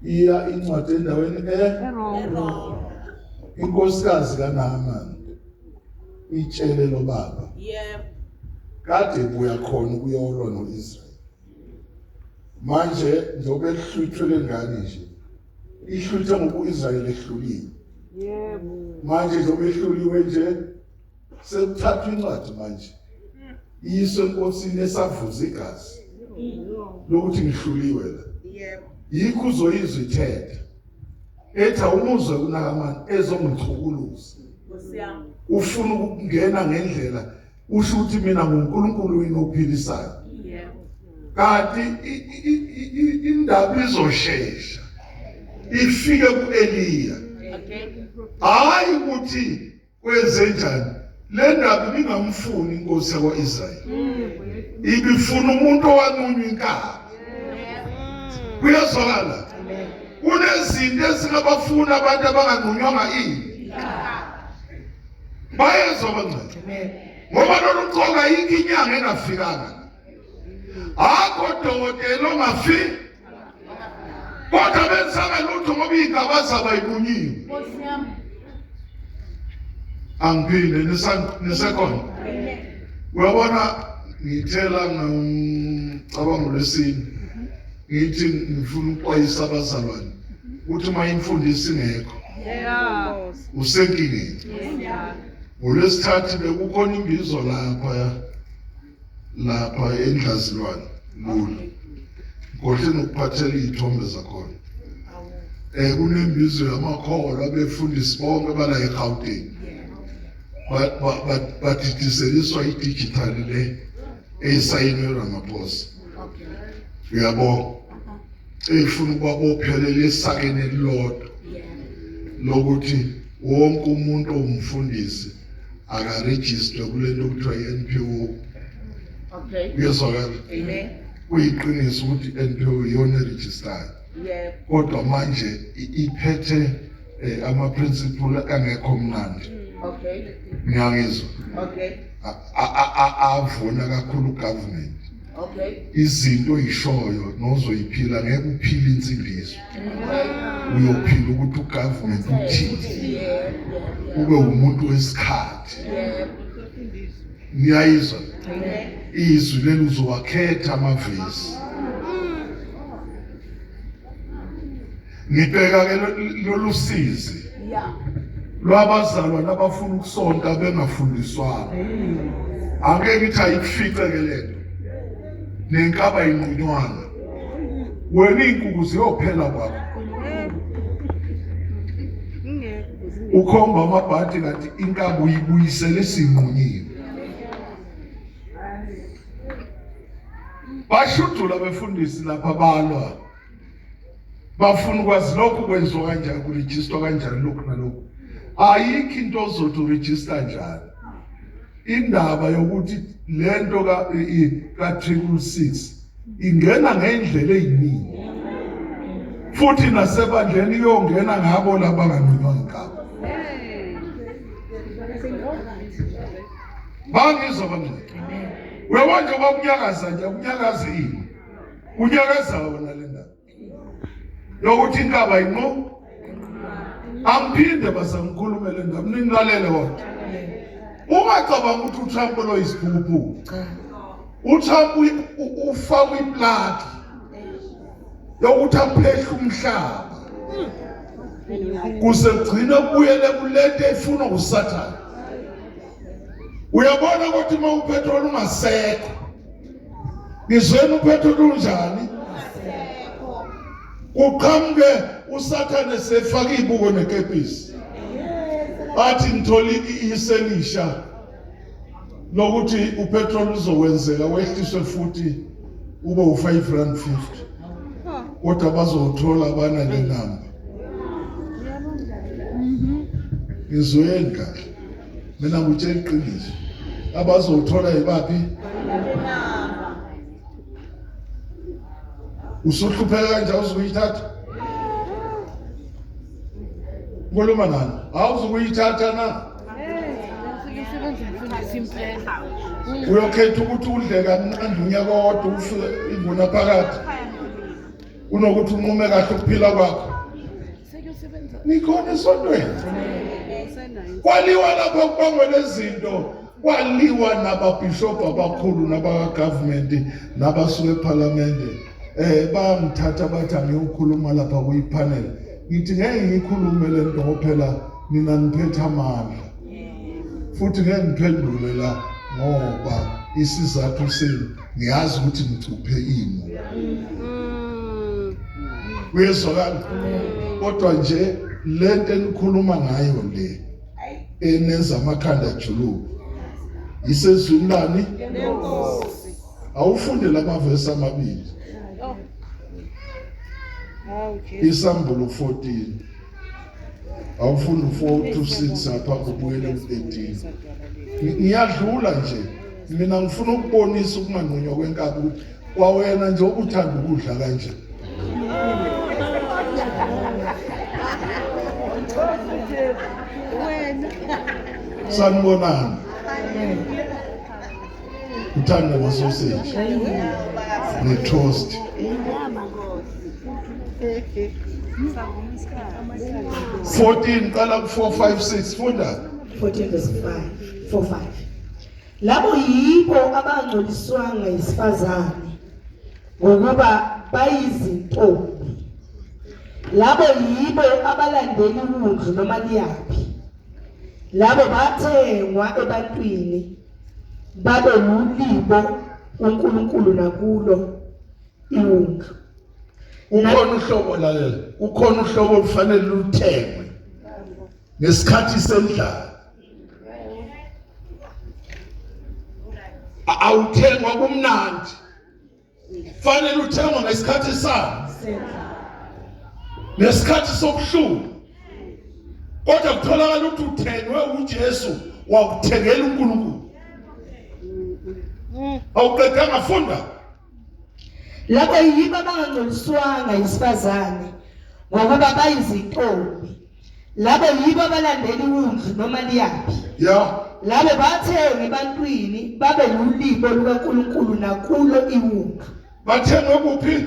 Iya incwadi endaweni e wrong. Inkosikazi kaNahamani itshele lo baba. Yebo. Kade buya khona ukuyolwa noIsrael. Manje njengoba ehlwithwe lengane nje ihlwithwe ngoba uIsrael ehluliwe. Yebo. Manje njengoba ehluliwe nje sekuthathwa incwadi manje iyiswe enkosini esavuza igazi lokuthi ngihluliwe la. Yebo. Yikho uzoyizwa ithetha. Ethi awumuzwe kuNakamani ezongichukuluza. Nkosi yami. Ufuna ukungena ngendlela usho ukuthi mina nguNkulunkulu wini ophilisayo. Yebo. Kanti indaba izoshesha ifike kuEliya. Okay. Hayi ukuthi kwenze njani le ndaba ibingamfuni inkosi yakwa-Israyeli ibifuna umuntu owanqunywa inkaba kuyezwakala kunezinto ezingabafuna abantu abanganqunywanga ini bayezwa bangcwele ngoba lolu qoka ayikho inyanga engafikanga akho dokotela ongafi kodwa benzanga lutho ngoba iy'ndaba zabo ayibunyiwe angiphinde nisekhona uyabona ngithela ngomcabango lwesine ngithi ngifuna ukuxwayisa abazalwane ukuthi uma imfundiso ingekho usenkingeni ngolwesithathu bekukhona imbizo lapha lapha endlazilwane lula ngohle nokuphathela iy'thombe zakhona um kunembizo yamakholwa abefundisi bonke bala eGauteng badidizeliswa i-digital le eyisayinwe Ramaphosa uyabo eyifuna ukubabophelela esakeni elilodwa lokuthi wonke umuntu owumfundisi akarejistwe kule nto kuthiwa i-NPO Okay. Kuyezwakala. Amen. Kuyiqiniso ukuthi i-NPO iyona erejistayo. Yebo. Kodwa manje iphethe eh, ama-principle angekho mnandi. Okay. Ngiyangizwa. Okay. Avuna kakhulu government. Okay. Izinto oyishoyo nozoyiphila ngeke uphile insindiso. Uyophila ukuthi ugovernment uthini. Ube umuntu wesikhathi. Niyayizwa? Izwi leli uzowakhetha amavesi. Ngibheka ke lolu sizi lwabazalwane abafuna ukusonta bengafundiswanga. Angeke ngithi ayikufice ke lento. Nenkaba inqunywanga. Wena izinkukhu ziyophela kwakho. Ukhomba amabhadi kanti inkaba uyibuyisele isinqunyiwe. Bashudula abefundisi lapha balwa. Bafuna ukwazi lokhu kwenziwa kanjani, kurejistwa kanjani lokhu nalokhu. Ayikho into ozothi urejista njani. Indaba yokuthi lento ka ka 666 ingena ngendlela eziningi. Futhi nasebandleni iyongena ngabo laba banganqunywa inkaba. Bangizwa bangcwele. Uyabona njengoba kunyakaza nje kunyakaza ini? Kunyakaza wona le ndaba. Yokuthi inkaba inqu Angiphinde basangikhulume le ndaba ningilalele wona. Ungacabanga ukuthi uTrump lo yisiphukuphuku. UTrump ufaka iplaki yokuthi aphehle umhlaba. Kuze kugcine kubuyele kulento efunwa uSathane. Uyabona ukuthi uma upetrol ungasekho ngizweni upetrol unjani? Kuqhamuke uSathane sefaka ibuko nekepisi. Athi ngithola iselisha lokuthi upetrol uzokwenzeka wehliswe futhi ube u-5 rand 50 kodwa bazowuthola abanale namba. Ngizweni kahle. Mina ngikutshela iqiniso. Abazowuthola yibaphi? Usuhlupheka kanje awuzukuyithatha? Khuluma nani? Awuzukuyithatha na? Uyokhetha ukuthi udle kamnandi unyaka owodwa ufe inguna phakathi kunokuthi unqume kahle ukuphila kwakho. Nikhona esontweni. Kwaliwa lapho kubangwe lezinto kwaliwa nababhishobhi abakhulu nabakagovernment nabasuka ephalamende eh bangithatha bathi angiyokhuluma lapha kuyipanel ngithi ngeke ngikhulume le nto ngoba phela nina niphethe amandla futhi ngeke ngiphendule la ngoba isizathu senu ngiyazi ukuthi ngicuphe imo kuyezwakala kodwa nje lento enikhuluma ngayo le enenza amakhanda ajuluke isezwini lani awufunde lamavesi amabili isambulo 14 awufunde u-4 to 6 ngaphambi kokubuyela ku-13 ngiyadlula nje mina ngifuna ukubonisa ukunganqunywa kwenkabi ukuthi kwawena nje ubuthanda ukudla kanje sanibonani uthanda amasoseji ne-toast 14 qala ku 4 5 6 funda 14 verse 5 4 5 labo yibo abangcoliswanga yisifazane ngokuba bayizintombi labo yibo abalandela iwundlu noma liyaphi labo bathengwa ebantwini babe wulibo uNkulunkulu nakulo iwundlu Kukhona uhlobo lalela, kukhona uhlobo olufanele luthengwe ngesikhathi sendlala. Awuthengwa kumnandi. Fanele uthengwa ngesikhathi sami. Ngesikhathi sobuhlungu. Kodwa kutholakala ukuthi uthengwe uJesu wakuthengela uNkulunkulu. Awuqedanga funda. Labo yibo abangangcoliswanga yisifazane ngokuba bayizintombi. Labo yibo abalandela iwundlu noma liyaphi. Ya. Labo bathengwe ebantwini babe lulibo lukaNkulunkulu nakulo iwundlu. Bathengwe kuphi?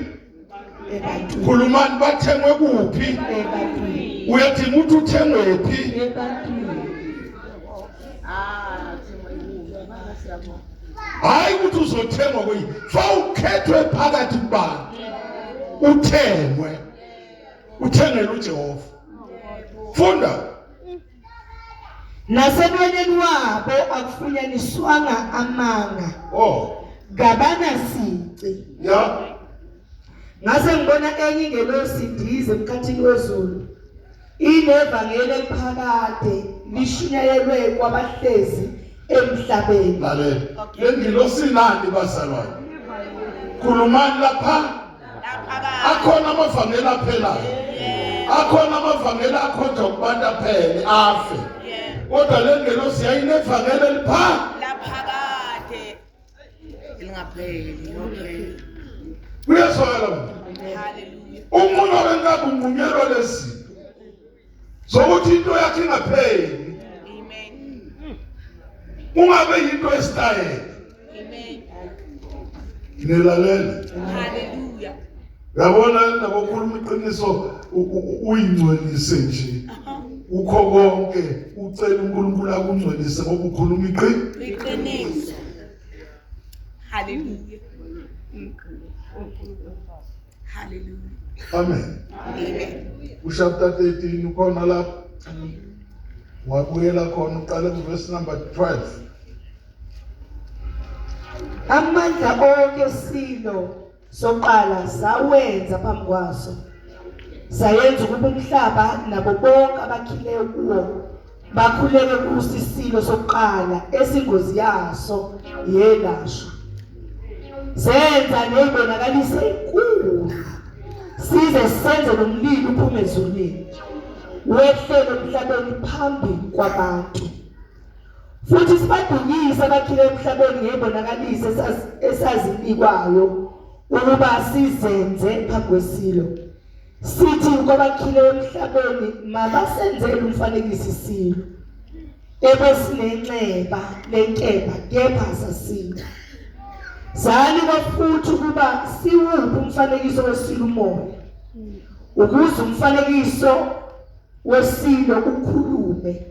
Ebantwini. Khulumani bathengwe kuphi? Ebantwini. Uyadinga ukuthi uthengwe phi? Ebantwini. Hayi ukuthi uzothengwa kuyi. Fa ukhethwe phakathi kubantu. Uthengwe. Uthengele uJehova. Funda. Nasemlonyeni wabo akufunyaniswanga amanga. Oh. Kabanasici. Ya. Ngase ngibona enye ingelosi indiza emkhathini wezulu. Inevangeli eliphakade lishunyayelwe kwabahlezi emhlabeni. Lalela. Le ngilosi nani bazalwane? Khulumani lapha. Akhona amavangeli aphelayo. Akhona amavangeli akhonjwa kubantu aphele afe. Kodwa le ngelosi yayinevangeli elipha laphakade elingapheli. Okay. Kuyezwakala manje. Hallelujah. Umuntu wenkabi unqunyelwa lezi zokuthi into yakhe ingapheli. Amen. Ungabe yinto esitayela. Amen. Nilalele. Hallelujah. Yabona nabokhuluma iqiniso uyingcwelise nje. Ukho konke ucela uNkulunkulu akungcwelise ngoba ukhuluma iqiniso. Hallelujah. Hallelujah. Amen. Amen. Uchapter 13 ukhona lapho. Wabuyela khona uqale kuverse number 12. Amandla onke silo soqala sawenza phambi kwaso. Sayenza ukuba umhlaba nabo bonke abakhileyo kuwo bakhuleke kuso isilo sokuqala esingozi yaso yelashwa. Senza neyibonakaliso enkulu size senze nomlilo uphume ezulwini wehlele emhlabeni phambi kwabantu. Futhi sibadukise abakhile emhlabeni ngeyibonakaliso esazinikwayo ukuba sizenze phambi kwesilo. Sithi kwabakhile emhlabeni mabasenzele umfanekiso isilo ebesinenxeba lenkemba kepha sasinda. Sanikwa futhi ukuba siwuphi umfanekiso wesilo umoya ukuze umfanekiso wesilo ukhulume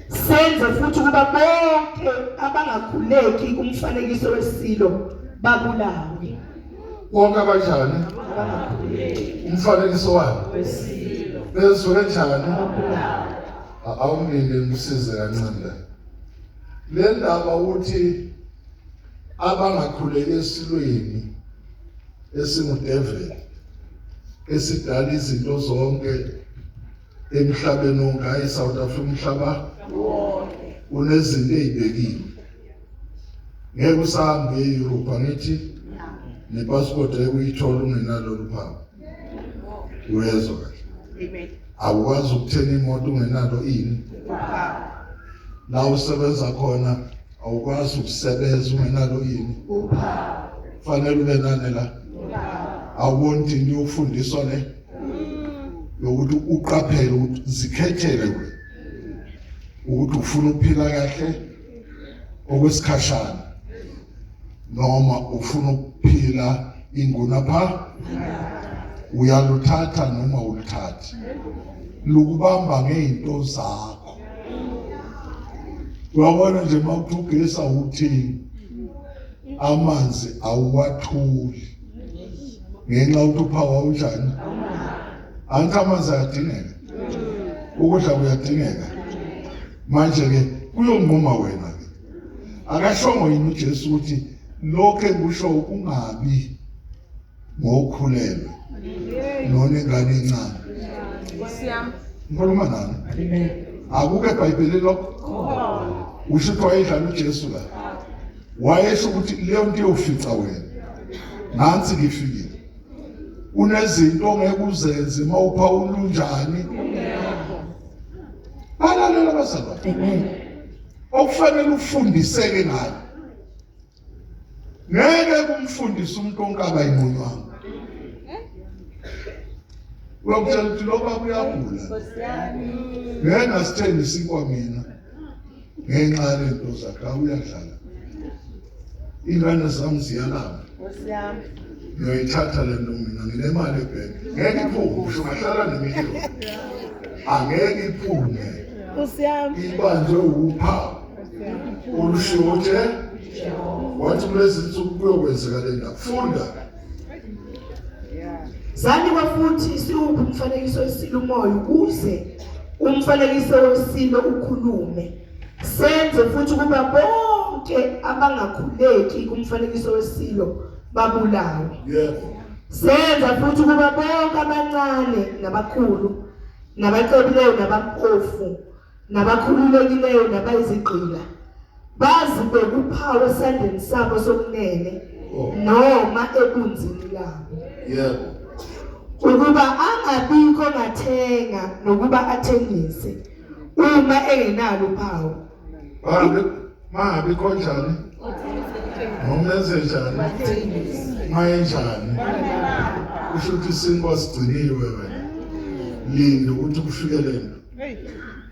senze futhi ukuba bonke abangakhuleki kumfanekiso wesilo babulawe. Bonke abanjani? Umfanekiso wani? Wesilo. Besuke njani? Awungene ngisize kancane la. Le ndaba uthi abangakhuleki esilweni esingudeveli esidala izinto zonke emhlabeni wonke, hayi South Africa, umhlaba wonke unezinto ezibekiwe. Ngeke usahambe e-Europe angithi nepassport ekuyithola ungenalo luphawu. Uyezwa kahle? Amen. Awukwazi ukuthenga imoto ungenalo ini. La usebenza khona awukwazi ukusebenza ungenalo yini Uphawu. Fanele ube nani la? Awuboni ukuthi into yokufundiswa le yokuthi uqaphele ukuthi zikhethele wena ukuthi ufuna ukuphila kahle okwesikhashana noma ufuna ukuphila ingunapha uyaluthatha noma uluthathi lukubamba ngey'nto zakho. Uyabona nje uma uthi ugesi awuthengi, amanzi awuwatholi ngenxa yokuthi uphawu awunjani. Angithi amanzi ayadingeka, ukudla kuyadingeka. Manje-ke kuyonquma wena-ke. Akashongo yini uJesu ukuthi lokho engikusho kungabi ngokhulelwe nona ingane encane? Nkosi yami. Ngikhuluma nani? Akukho eBhayibhelini lokho. Usho ukuthi wayedlala uJesu la. Wayesho ukuthi leyo nto iyofica wena. Nansi ngifikile. Unezinto ongeke uzenze uma uphawula unjani. Balalela abazalwane. Amen. Okufanele ufundiseke ngayo. Ngeke kumfundise umuntu onkaba inqunywanga. Uyokutshela ukuthi lo baba uyagula. Ngeke ngasithenga isinkwa mina ngenxa yalento zakhe awuyadlala. Ingane zami ziyalamba. Ngiyoyithatha le nto mina nginemali ebhenki. Ngeke iphume, usho ngahlala nemiliyoni. Angeke iphume. Ibanjwe wuphawu. Olushiwo nje wathi kulezi nsuku kuyokwenzeka le ndaba. Funda. Zanikwa futhi siwuphi umfanekiso wesilo umoya ukuze umfanekiso wesilo ukhulume. Senze futhi ukuba bonke abangakhuleki kumfanekiso wesilo babulawe. Yebo. Senza futhi ukuba bonke abancane nabakhulu nabacebileyo nabampofu nabakhululekileyo nabayizigqila bazibeke uphawu esandleni sabo sokunene Oh. noma ebunzini labo Yebo. ukuba angabikho ongathenga nokuba athengise uma engenalo uphawu. Bangabi bangabikho njani? Noma enze njani? Mayenjani? Kusho ukuthi isinkwa sigciniwe wena. Linda ukuthi kufike lento.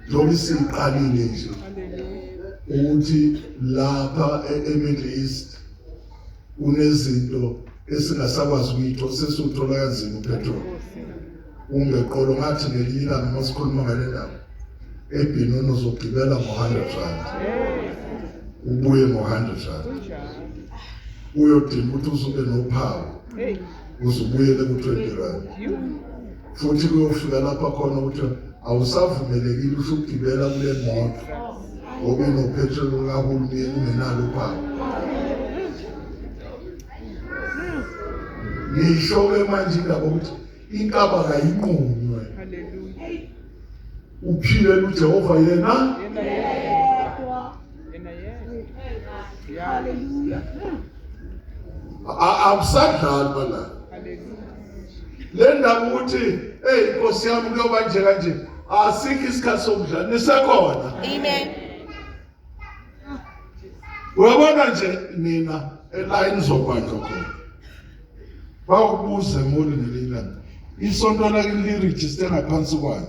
Njengoba isiqalile nje ukuthi lapha e-Middle East kunezinto esingasakwazi ukuyithola, sesiwuthola kanzima upetrol. Ungeqolo ngathi ngelinye ilanga uma sikhuluma ngale ndaba eBhenoni uzogibela ngo-100 rand ubuye ngo-100 rand, uyodinga ukuthi uzube nophawu uzubuyele ku-20 rand. Futhi kuyofika lapha khona ukuthi awusavumelekile usho ukugibela kule moto ngoba inopetroli kahulumeni ungenalo uphawu. Ngisho-ke manje indaba ukuthi Inkaba kayinqunywe. Uphilela uJehova yena. Akusadlali bala. Le ndaba ukuthi hey Nkosi yami kuyoba nje kanje asikho isikhathi sokudlala nisekhona. Amen. Uyabona nje nina elayini zobanjwa khona. Bawubuze moli ngelinye ilanga. Isonto lakini lirejiste ngaphansi kwayo.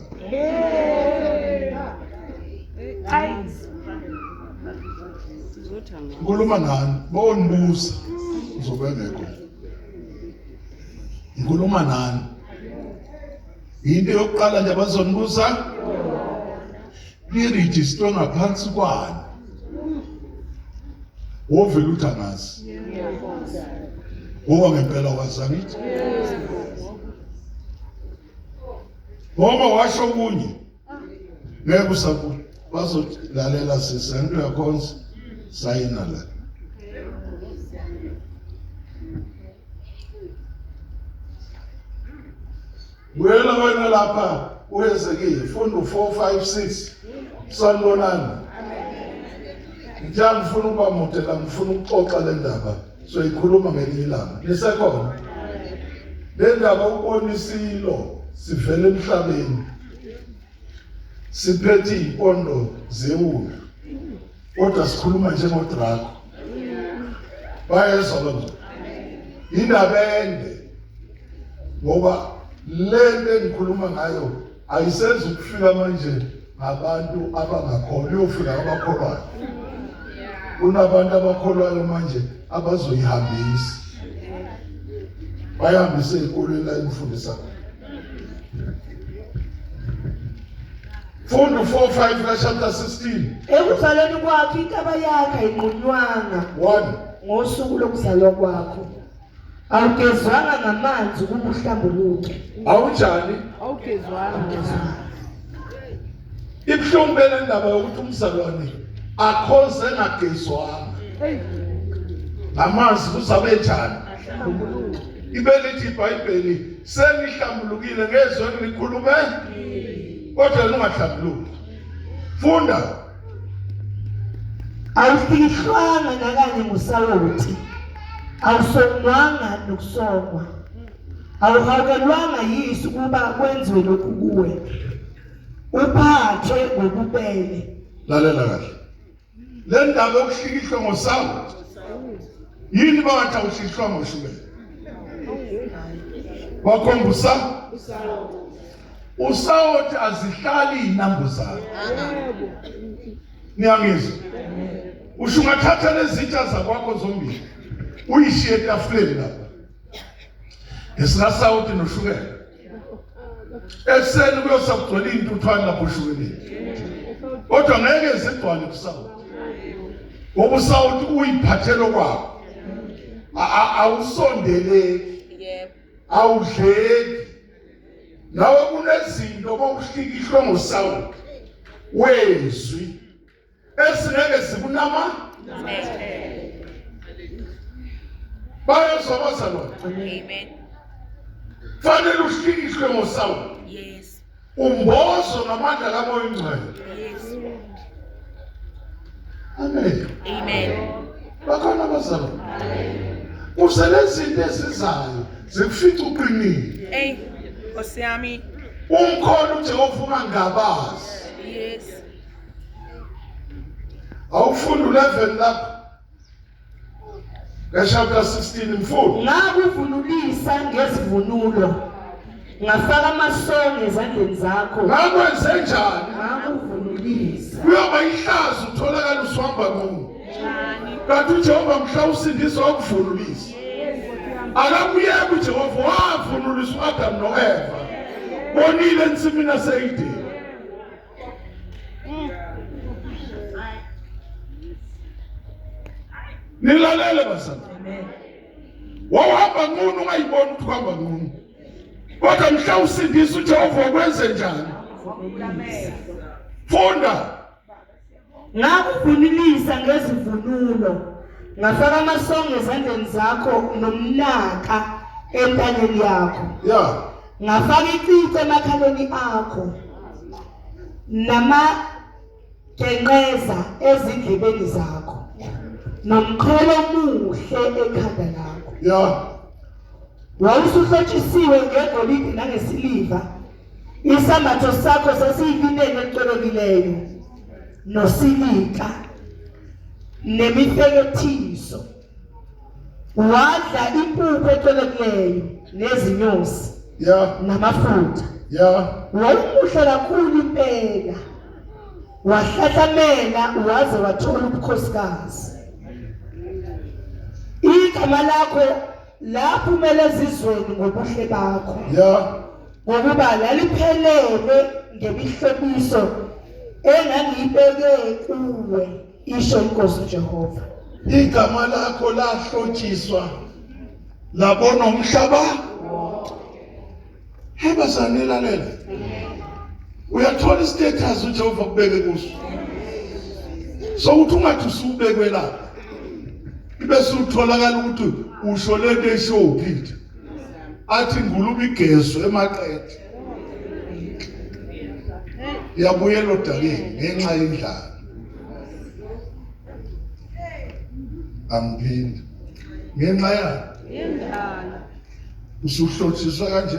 Ngikhuluma nani? Bawonibuza. Ngizobe ngekho. Ngikhuluma nani? Into yokuqala nje abazonibuza lirejistwe ngaphansi kwani? Wovele uthi angazi. Ngoba ngempela wazi angithi? Ngoba washo okunye. Ngeke usabuya. Bazolalela sisi angithi uyakhonza sayina la. Buyela wena lapha uHezekiya funda u4 5 6 sanibonani Ngithanda ngifuna ukuba mude la ngifuna ukuxoxa le ndaba soyikhuluma ngelinye ilanga lisekhona le ndaba ukubona isilo sivela emhlabeni siphethe iy'mpondo zewulu kodwa sikhuluma njengodrako bayezwa loo indaba ende ngoba le nto engikhuluma ngayo ayisenzi ukufika manje ngabantu abangakholwa iyofika abakholwayo kunabantu abakholwayo manje abazoyihambisa bayihambise ey'kolweni la engifundisa Funda u-4 5 ka-chapter 16. Ekuzalweni kwakho inkaba yakho ayinqunywanga 1. ngosuku lokuzalwa kwakho. Awugezwanga ngamanzi ukuba uhlambuluke. Awunjani? Awugezwanga. Ibuhlungu ke le ndaba yokuthi umzalwane akhonze engagezwanga. Ngamanzi kuzabe njani? Ibe lithi iBhayibheli senihlambulukile ngezwe engilikhulume kodwa yena ungahlambuluki funda Awufihlwanga nakanye ngosawoti, awusongwanga nokusongwa, awuhawukelwanga yisi ukuba kwenziwe lokhu kuwe, uphathwe ngobubele. Lalela kahle le ndaba yokuhlikihlwa ngosawoti yini bangathi awuhlikihlwa ngoshukela wakhomba usa usawoti azihlali iy'nambuzane niyangizwa usho ungathatha lezitsha zakwakho zombili uyishiye etafuleni lapha ngesikasawoti noshukela ekuseni kuyosa kugcwele iy'ntuthwane lapho oshukeleni kodwa ngeke zigcwale kusawoti ngoba usawoti uyiphathelo kwakho awusondeleki awudleki nawe kunezinto bokuhlikihlwe ngosawoti wezwi esingeke sikunama bayezwa abazalwane Amen. fanele uhlikihlwe ngosawoti Yes. umbozo ngamandla kamoya ongcwele Yes. amen Amen. bakhona abazalwane kuze lezinto ezizayo zikufica uqinile Hey, Nkosi yami. umkhona uJehova ungangabazi Yes. Awufunda u11 lapho. Ngechapter 16 mfundi. Ngakuvunulisa ngezivunulo. Ngafaka amasongo ezandleni zakho. Ngakwenze njani? Ngakuvunulisa. Kuyoba ihlazo utholakala usuhamba nqunu. Kanti uJehova mhla usindiswa wakuvunulisa. Akakuyeka uJehova wavunulisa uAdam noEva. Bonile ensimini yase-Edeni. Nilalele bazalwane. Wawuhamba nqunu ungayiboni ukuthi uhamba nqunu. Kodwa mhla usindisa uJehova kwenze njani? Funda. Ngakuvunulisa ngezivunulo, ngafaka amasongo ezandleni zakho nomnaka entanyeni yakho. Yeah. Ngafaka icici emakhaleni akho namagenqeza ezindlebeni zakho nomqhele omuhle ekhanda lakho. Ya. Wawusuhlotshisiwe ngegolide nangesiliva, isambatho sakho sasiyilineni elicolekileyo nosilika nemifekethiso. Wadla impuphu ecolekileyo nezinyosi Ya. namafutha. Ya. Wawumuhle kakhulu impela. Wahlahlamela waze wathola ubukhosikazi. Igama lakho laphumela ezizweni ngobuhle bakho. Ya. Ngokuba laliphelele ngemihlobiso engangiyibeke kuwe, isho inkosi uJehova. Igama lakho lahlotshiswa labona umhlaba. Hey bazalwane lalela. Uyathola istatus uJehova kubeke kuso. So uthi ungathi usubekwe lapha. Ibe sutholakala ukuthi usho lento esho uPeter. Athi ngulube igezo emaqethe. Yabuyela odakeni ngenxa yendlala. Angiphindi. Ngenxa yani? Yendlala. Usuhlotshiswa kanje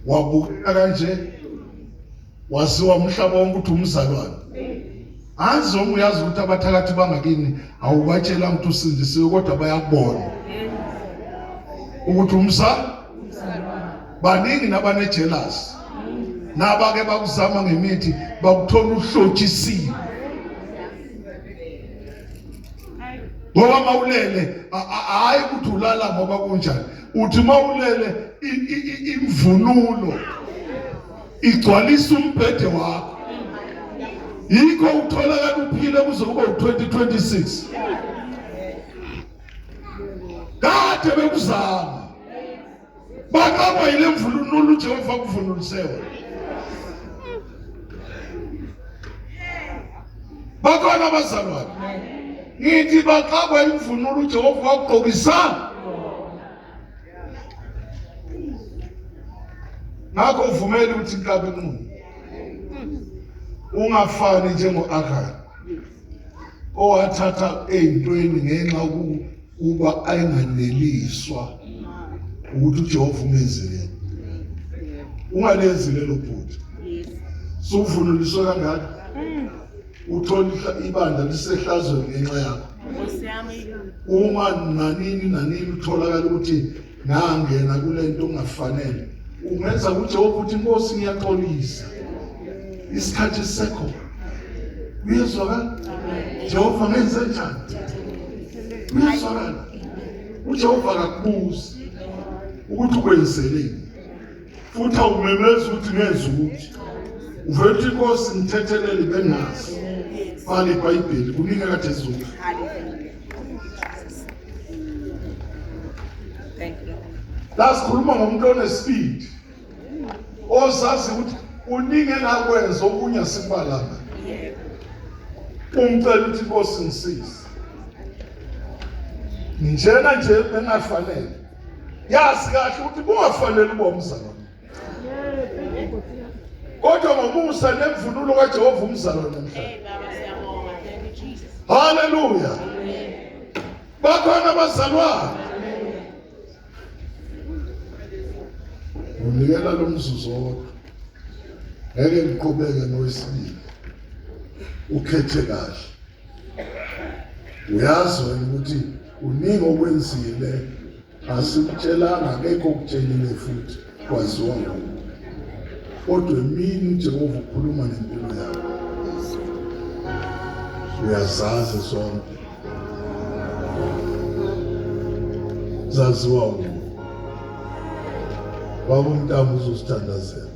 wabukeka kanje waziwa umhlaba wonke ukuthi umzalwane azi noma uyazi ukuthi abathakathi bangakini awubatshela ukuthi usindisiwe kodwa bayakubona ukuthi umsa baningi nabanejealous nabake bakuzama ngemithi bakuthola uhlotshisiwe ngoba mawulele hayi ukuthi ulala ngoba kunjani uthi mawulele imvunulo igcwalisa umbhede wakho yikho utholakala uphile kuze kube u-2026 kade bekuzama Baqabwa yile mvunulo uJehova akuvunulise wona. Bakhona abazalwane. Ngithi baqabwa imvunulo uJehova wakugqokisa. Ngakho uvumele ukuthi inkabi inqume. Ungafani njengo-Akhani owathatha ey'ntweni ngenxa kuba ayenganeliswa ukuthi uJehova umenzile ungalenzi lelo phutha suvunuliswe kangaka uthola ibandla lisehlazweni ngenxa yakho uma nanini nanini utholakala ukuthi ngangena kule nto ongafanele ungenza kuJehova ukuthi inkosi ngiyaxolisa isikhathi sisekhona kuyezwakala Jehova ngenze njani kuyezwakala uJehova akakubuzi ukuthi ukwenzeleni futhi awumemezi ukuthi ngenza ukuthi uvele uthi inkosi ngithethelele bengazi bhala ibhayibheli kuningi akade ezulu La sikhuluma ngomuntu onesibindi ozazi ukuthi kuningi engakwenza okunye asikubalanga. Umcela ukuthi Nkosi ngisize. Njena nje bengafanele. Yazi kahle ukuthi kungafanele ube umzalwane. Kodwa ngomusa nemvunulo kaJehova umzalwane namhlanje. Haleluya. Bakhona abazalwane. Unikela lo mzuzu owodwa. Ngeke ngiqhubeke nowesibili. Ukhethe kahle. Uyazi wena ukuthi kuningi okwenzile asikutshelanga akekho okutshelile futhi kwaziwa nguwe. Kodwa emini uJehova ukhuluma nempilo yakho. Uyazazi zonke. Zaziwa nguwe. Baba umntama uzosithandazela.